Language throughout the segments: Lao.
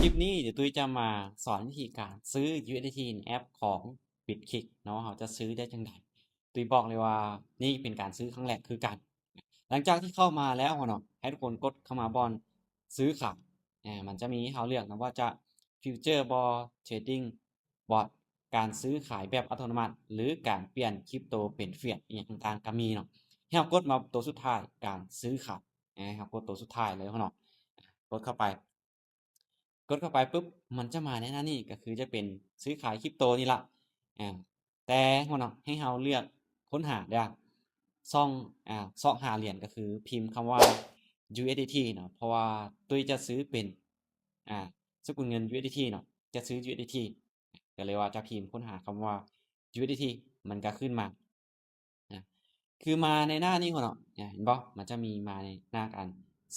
ຄລິບນີ້ດຽວຕຸ້ຍຈະມາສອນວິທີການຊື້ USDT ໃນແອັບຂອງ Bitkick ເນາະ ເຮົາຈະຊື້ໄດ້ຈັ່ງໃດ. ຕຸ້ຍບອກເລີຍວ່ານີ້ເປັນການຊື້ຄັ້ງແລກຄືກັນ. ຫຼັງຈາກທີ່ເຂົ້າມາແລ້ວເນາະ ໃຫ້ທຸກຄົນກົດເຂົ້າມາບ່ອນຊື້ຂາຍ. ອາ ມັນຈະມີໃຫ້ເຮົາເລືອກນະ ວ່າຈະ Future ບໍ່ Trading Bot ການຊື້ຂາຍແບບອັດຕະໂນມັດ ຫຼື ການປ່ຽນຄຣິບໂຕເປັນ Fiat ອີ່ຫຍັງຕ່າງໆກໍມີເນາະ. ໃຫ້ເຮົາກົດມາໂຕສຸດທ້າຍ ການຊື້ຂາຍ. ອາ ໃຫ້ເຮົາກົດໂຕສຸດທ້າຍເລີຍເນາະ ກົດເຂົ້າໄປ. ກົດເຂົ້າໄປປຶບ ມັນຈະມາໃນໜ້ານີ້ ກໍຄືຈະເປັນຊື້ຂາຍຄຣິບໂຕນີ້ລະ. ອາ ແຕ່ເນາະ ໃຫ້ເຮົາເລືອກຄົ້ນຫາເດີ ຊ່ອງ ອາ ຊອກຫາຫຼຽນ ກໍຄືພິມຄຳວ່າ USDT ເນາະ ເພາະວ່າຕຸ້ຍຈະຊື້ເປັນ ອາ ສະກຸນເງິນ USDT ເນາະ ຈະຊື້ USDT ກໍເລີຍວ່າຈະພິມຄົ້ນຫາຄຳວ່າ USDT ມັນກໍຂຶ້ນມາ. ນະ ຄືມາໃນໜ້ານີ້ພຸ້ນເນາະ ນະ ເຫັນບໍ່? ມັນຈະມີມາໃນໜ້າການ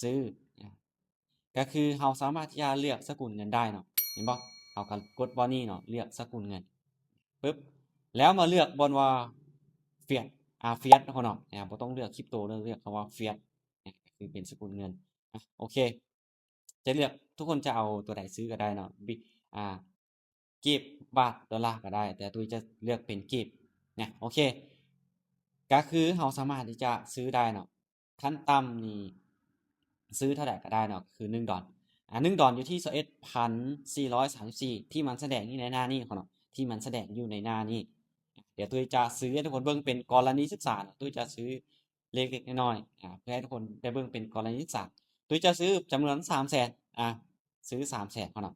ຊື້ ນະ ກໍຄືເຮົາສາມາດທີ່ຈະເລືອກສະກຸນເງິນໄດ້ເນາະ ເຫັນບໍ່? ເຮົາກໍກົດບ່ອນນີ້ເນາະ ເລືອກສະກຸນເງິນປຶບ ແລ້ວມາເລືອກບ່ອນວ່າ Fiat ອາ Fiat ເນາະ ນະ ບໍ່ຕ້ອງເລືອກຄຣິບໂຕເລີຍ ເລືອກຄຳວ່າ Fiat ນະ ກໍຄືເປັນສະກຸນເງິນ. ອາ ໂອເຄ ຈະເລືອກ ທຸກຄົນຈະເອົາຕົວໃດຊື້ກໍໄດ້ເນາະ ບິ ອາ ກີບ ບາດ ໂດລາກໍໄດ້ ແຕ່ຕຸ້ຍຈະເລືອກເປັນກີບນະ. ໂອເຄ ກໍຄືເຮົາສາມາດທີ່ຈະຊື້ໄດ້ເນາະ ຂັ້ນຕ່ຳນີ້ຊື້ເທົ່າໃດກໍໄດ້ເນາະ ຄືໜຶ່ງດອນ ອາ ໜຶ່ງດອນຢູ່ທີ່ຊາວເອັດພັນສີ່ຮ້ອຍສາມສິບສີ່ ທີ່ມັນສະແດງຢູ່ໃນໜ້ານີ້ເນາະ ທີ່ມັນສະແດງຢູ່ໃນໜ້ານີ້. ດຽວຕຸ້ຍຈະຊື້ໃຫ້ທຸກຄົນເບິ່ງເປັນກໍລະນີສຶກສາເນາະ ຕຸ້ຍຈະຊື້ ເລັກໆນ້ອຍໆ ອາ ເພື່ອໃຫ້ທຸກຄົນໄດ້ເບິ່ງເປັນກໍລະນີສຶກສາ. ຕຸ້ຍຈະຊື້ຈຳນວນສາມແສນ ອາ ຊື້ສາມແສນເນາະ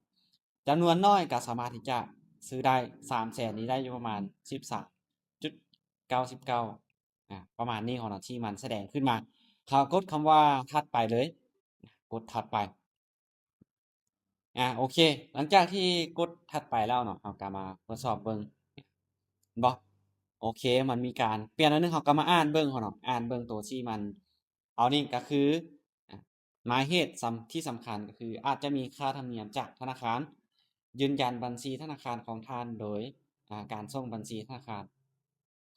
ຈຳນວນນ້ອຍກໍສາມາດທີ່ຈະຊື້ໄດ້ ສາມແສນນີ້ໄດ້ຢູ່ປະມານສິບສາມຈຸດເກົ້າສິບເກົ້າ ອາ ປະມານນີ້ເນາະ ທີ່ມັນສະແດງຂຶ້ນມາ. ເຮົາກົດຄຳວ່າຖັດໄປເລີຍ ກົດຖັດໄປ. ອາ ໂອເຄ ຫຼັງຈາກທີ່ກົດຖັດໄປແລ້ວເນາະ ເຮົາກໍມາທົດສອບເບິ່ງ ເຫັນບໍ່? ໂອເຄ ມັນມີການປ່ຽນໜ້ອຍໜຶ່ງ ເຮົາກໍມາອ່ານເບິ່ງເນາະ ອ່ານເບິ່ງໂຕທີ່ມັນ ເອົານີ້ກໍຄື ອາ ໝາຍເຫດສຳ ທີ່ສຳຄັນກໍຄືອາດຈະມີຄ່າທຳນຽມຈາກທະນາຄານ ຢືນຢັນບັນຊີທະນາຄານຂອງທ່ານໂດຍ ອາ ການສົ່ງບັນຊີທະນາຄານ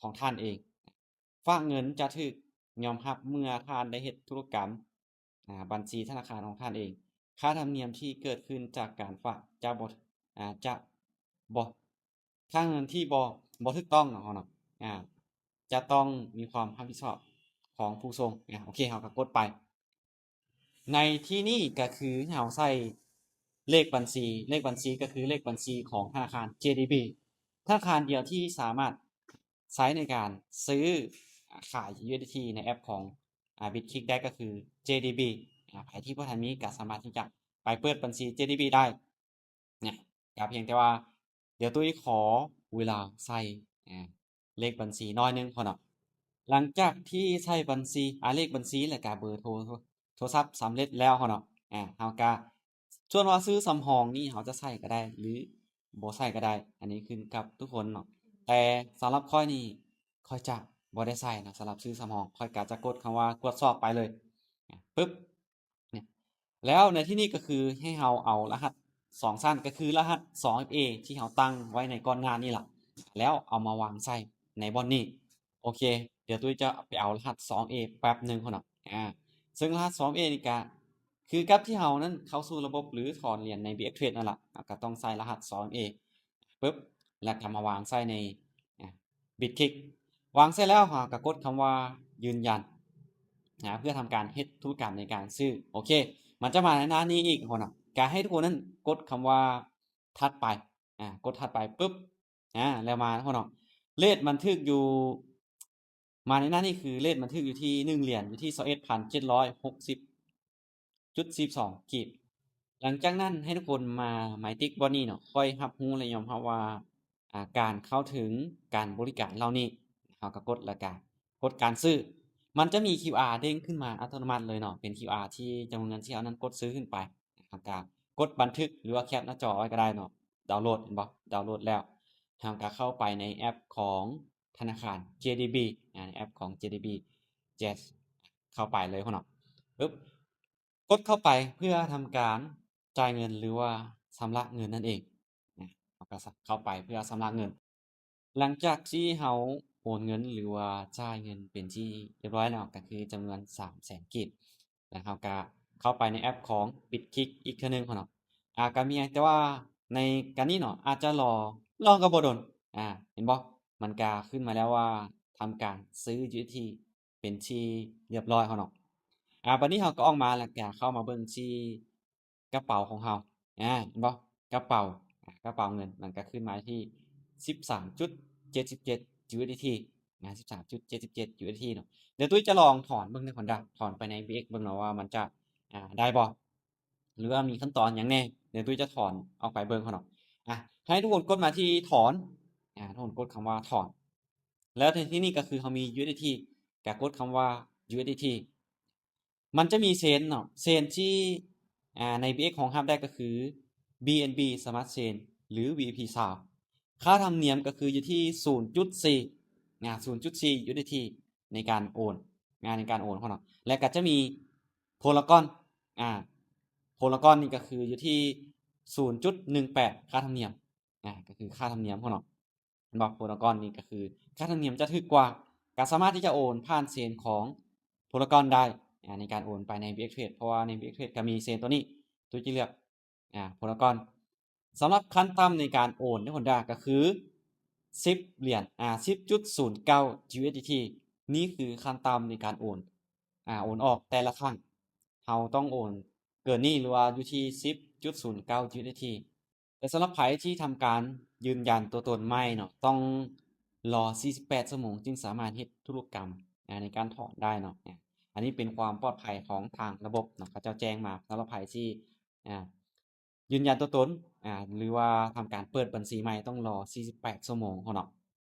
ຂອງທ່ານເອງ. ຝາກເງິນຈະຖືກຍອມຮັບເມື່ອທ່ານໄດ້ເຮັດທຸລະກຳ ອາ ບັນຊີທະນາຄານຂອງທ່ານເອງ. ຄ່າທຳນຽມທີ່ເກີດຂຶ້ນຈາກການຝາກຈະບໍ່ ອາ ຈະບໍ່ ຄ່າເງິນທີ່ບໍ່ ບໍ່ຖືກຕ້ອງເນາະ ເນາະ ອາ ຈະຕ້ອງມີຄວາມຮັບຜິດຊອບຂອງຜູ້ສົ່ງ. ອາ ໂອເຄ ເຮົາກໍກົດໄປ. ໃນທີ່ນີ້ກໍຄືເຮົາໃສ່ເລກບັນຊີ ເລກບັນຊີກໍຄືເລກບັນຊີຂອງທະນາຄານ ເຈດີບີ ທະນາຄານດຽວທີ່ສາມາດໃຊ້ໃນການຊື້ ອາ ຂາຍ ຢູເອສດີທີ ໃນແອັບຂອງ ອາ ບິດຄິກ ໄດ້ກໍຄື ເຈດີບີ. ອາ ໃຜທີ່ບໍ່ທັນມີກໍສາມາດທີ່ຈະໄປເປີດບັນຊີ ເຈດີບີ ໄດ້ ນະ ກໍພຽງແຕ່ວ່າດຽວຕຸ້ຍຂໍເວລາໃສ່ ອາ ເລກບັນຊີໜ້ອຍໜຶ່ງເນາະ. ຫຼັງຈາກທີ່ໃສ່ບັນຊີ ອາ ເລກບັນຊີ ແລ້ວກໍເບີໂທ ໂທລະສັບສຳເລັດແລ້ວເນາະ ອາ ເຮົາກໍ ສ່ວນວ່າຊື່ສຳຮອງນີ້ເຮົາຈະໃສ່ກໍໄດ້ ຫຼື ບໍ່ໃສ່ກໍໄດ້ ອັນນີ້ຂຶ້ນກັບທຸກຄົນເນາະ ແຕ່ສຳລັບຂ້ອຍນີ້ ຂ້ອຍຈະບໍ່ໄດ້ໃສ່ເນາະ ສຳລັບຊື່ສຳຮອງ ຂ້ອຍກໍຈະກົດຄຳວ່າກວດສອບໄປເລີຍ ອາ ປຶບ ນີ້ ແລ້ວໃນທີ່ນີ້ກໍຄືໃຫ້ເຮົາເອົາລະຫັດສອງຊັ້ນ ກໍຄືລະຫັດສອງເອັຟເອ ທີ່ເຮົາຕັ້ງໄວ້ໃນກ່ອນໜ້ານີ້ລະ ແລ້ວເອົາມາວາງໃສ່ໃນບ່ອນນີ້. ໂອເຄ ດຽວຕຸ້ຍຈະໄປເອົາລະຫັດສອງເອແປັບໜຶ່ງເນາະ ອາ ເຊິ່ງລະຫັດສອງເອນີ້ກະຄືກັບທີ່ເຮົານັ້ນເຂົ້າສູ່ລະບົບ ຫຼື ຖອນຫຼຽນໃນ ບີເອັກເທຣດ ນັ້ນລະ ເຮົາກະຕ້ອງໃສ່ລະຫັດສອງເອ ປຶບ ແລ້ວກະມາວາງໃສ່ໃນ ອາ ບິດຄິກ ວາງໃສ່ແລ້ວ ເຮົາກະກົດຄຳວ່າຢືນຢັນ ນະ ເພື່ອທຳການເຮັດທຸລະກຳໃນການຊື້. ໂອເຄ ມັນຈະມາໃນໜ້ານີ້ອີກເນາະ ກະໃຫ້ທຸກຄົນນັ້ນກົດຄຳວ່າຖັດໄປ ອາ ກົດຖັດໄປປຶບ ອາ ແລ້ວມາເນາະ ເລດມັນຖືກຢູ່ ມາໃນໜ້ານີ້ຄືເລດມັນຖືກຢູ່ທີ່ໜຶ່ງຫຼຽນ ຢູ່ທີ່ຊາວເອັດພັນເຈັດຮ້ອຍຫົກສິບຈຸດສີ່ສິບສອງກີບ. ຫຼັງຈາກນັ້ນໃຫ້ທຸກຄົນມາໄມຕິກບ່ອນນີ້ເນາະ ຂ້ອຍຮັບຮູ້ ແລະ ຍອມຮັບວ່າ ອາ ການເຂົ້າເຖິງການບໍລິການເຫຼົ່ານີ້ ເຮົາກໍກົດ ແລ້ວກໍກົດການຊື້ ມັນຈະມີຄິວອາເດ້ງຂຶ້ນມາອັດຕະໂນມັດເລີຍເນາະ ເປັນຄິວອາທີ່ຈຳນວນເງິນທີ່ເຮົານັ້ນກົດຊື້ຂຶ້ນໄປ ເຮົາກໍກົດບັນທຶກ ຫຼືວ່າແຄປໜ້າຈໍໄວ້ກໍໄດ້ເນາະ ດາວໂຫຼດ ເຫັນບໍ່ ດາວໂຫຼດແລ້ວ ເຮົາກໍເຂົ້າໄປໃນແອັບຂອງທະນາຄານ ເຈດີບີ ອາ ໃນແອັບຂອງ ເຈດີບີ ເຈັດ ເຂົ້າໄປເລີຍເນາະ ປຶບ ກົດເຂົ້າໄປເພື່ອທຳການຈ່າຍເງິນ ຫຼືວ່າຊຳລະເງິນນັ້ນເອງ ນະ ເຮົາກໍເຂົ້າໄປເພື່ອຊຳລະເງິນ. ຫຼັງຈາກທີ່ເຮົາໂອນເງິນ ຫຼືວ່າຈ່າຍເງິນເປັນທີ່ຮຽບຮ້ອຍແລ້ວ ກໍຄືຈຳນວນສາມແສນກີບ ແລ້ວເຮົາກໍເຂົ້າໄປໃນແອັບຂອງບິດຄິກອີກເທື່ອໜຶ່ງເນາະ ອາ ກໍມີ ແຕ່ວ່າໃນການນີ້ເນາະ ອາດຈະລໍ ລໍກໍບໍ່ດົນ ອາ ເຫັນບໍ່? ມັນກະຂຶ້ນມາແລ້ວວ່າ ທຳການຊື້ USDT ເປັນທີ່ຮຽບຮ້ອຍເຮົາເນາະ. ອາ ບັດນີ້ເຮົາກໍອອກມາ ແລ້ວກະເຂົ້າມາເບິ່ງທີ່ກະເປົາຂອງເຮົາ ອາ ເຫັນບໍ່? ກະເປົາ ອາ ກະເປົາເງິນ ມັນກະຂຶ້ນມາທີ່ ສິບສາມຈຸດເຈັດສິບເຈັດ USDT ອາ ສິບສາມຈຸດເຈັດສິບເຈັດ USDT ເນາະ. ດຽວຕຸ້ຍຈະລອງຖອນເບິ່ງໃນ Honda ຖອນໄປໃນ BX ເບິ່ງເນາະວ່າມັນຈະ ອາ ໄດ້ບໍ່ ຫຼືວ່າມີຂັ້ນຕອນຫຍັງແດ່. ດຽວຕຸ້ຍຈະຖອນອອກໄປເບິ່ງເນາະ. ອາ ໃຫ້ທຸກຄົນກົດມາທີ່ຖອນ ອາ ທຸກຄົນກົດຄຳວ່າຖອນ ແລ້ວທີ່ນີ້ກໍຄືເຮົາມີ USDT ກໍກົດຄຳວ່າ USDT ມັນຈະມີເຊນເນາະ ເຊນທີ່ ອາ ໃນ BX ຮອງຮັບໄດ້ກໍຄື BNB Smart Chain ຫຼື VIP ຊາວ ຄ່າທຳນຽມກໍຄືຢູ່ທີ່ ສູນຈຸດສີ່ ອາ ສູນຈຸດສີ່ USDT ໃນການໂອນ ອາ ໃນການໂອນເນາະ. ແລະກໍຈະມີ Polygon ອາ Polygon ນີ້ກໍຄືຢູ່ທີ່ ສູນຈຸດໜຶ່ງແປດ ຄ່າທຳນຽມ ອາ ກໍຄືຄ່າທຳນຽມເນາະ. ເຫັນບໍ່? Polygon ນີ້ກໍຄືຄ່າທຳນຽມຈະຖືກກວ່າ ກໍສາມາດທີ່ຈະໂອນຜ່ານເຊນຂອງ Polygon ໄດ້ ອາ ໃນການໂອນໄປໃນ BX Trade ເພາະວ່າໃນ BX Trade ກໍມີເຊນຕົວນີ້ ຕຸ້ຍຈະເລືອກ ອາ Polygon. ສຳລັບຂັ້ນຕ່ຳໃນການໂອນໃນ Honda ກໍຄື ສິບຫຼຽນ ອາ ສິບຈຸດສູນເກົ້າ USDT ນີ້ຄືຂັ້ນຕ່ຳໃນການໂອນ ອາ ໂອນອອກແຕ່ລະຄັ້ງ ເຮົາຕ້ອງໂອນເກີນນີ້ ຫຼືວ່າຢູ່ທີ່ ສິບຈຸດສູນເກົ້າ USDT. ແຕ່ສຳລັບໃຜທີ່ທຳການຢືນຢັນຕົວຕົນໃໝ່ເນາະ ຕ້ອງລໍ ສີ່ສິບແປດ ຊົ່ວໂມງ ຈຶ່ງສາມາດເຮັດທຸລະກຳ ອາ ໃນການຖອນໄດ້ເນາະ. ອາ ອັນນີ້ເປັນຄວາມປອດໄພຂອງທາງລະບົບເນາະ ເຂົາເຈົ້າແຈ້ງມາ. ສຳລັບໃຜທີ່ ອາ ຢືນຢັນຕົວຕົນ ອາ ຫຼືວ່າທຳການເປີດບັນຊີໃໝ່ ຕ້ອງລໍ ສີ່ສິບແປດ ຊົ່ວໂມງເນາະ.